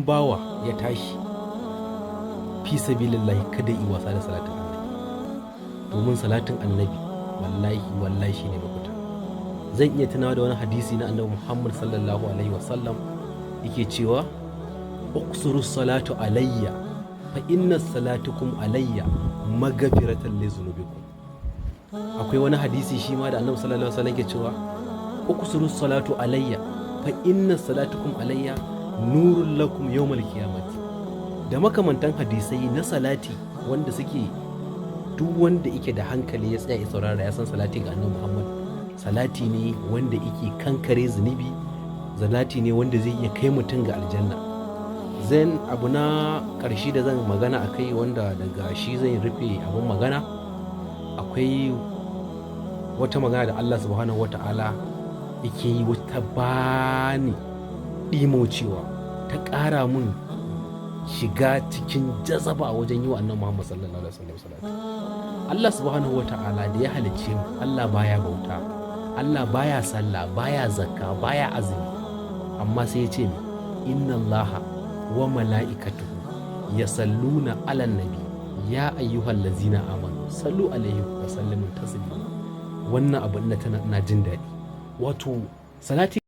In bawa ya tashi, fi sabilillahi, kada yi wasa da salatin Annabi, domin salatin Annabi wallahi wallahi shine mafita. Zan iya tunawa da wani hadisi na Annabi Muhammad sallallahu alaihi wasallam, yake cewa: "Uksuru salatu alayya, fa inna salatukum alayya magfiratan li zunubikum." Akwai wani hadisi shi ma da Annabi sallallahu alaihi wasallam yake cewa: "Uksuru salatu alayya, fa inna salatukum alayya nurul lakum yawmal qiyamati." Da makamantan hadisai na salati wanda suke, duk wanda yake da hankali ya tsaya ya saurara, ya san salati ga Annabi Muhammad salati ne wanda yake kankare zunubi, salati ne wanda zai iya kai mutum ga aljanna. Zan abu na ƙarshe da zan magana a kai, wanda daga shi zan rufe abin magana, akwai wata magana da Allah subhanahu wata'ala yake yi, wata bani ɗimaucewa, ta ƙara mun shiga cikin jazaba wajen yi wa Annabi Muhammad sallallahu alaihi wasallam salati. Allah subhanahu wata'ala da ya halicce mu, Allah baya bauta, Allah baya sallah, baya zakka, baya azumi, amma sai ya ce mi: "Inna Allaha wa mala'ikatuhu yusalluna alan nabi, ya ayyuhal lazina amanu sallu alaihi wa sallimu taslima." Wannan abu ina tana ina jin daɗi, wato salati.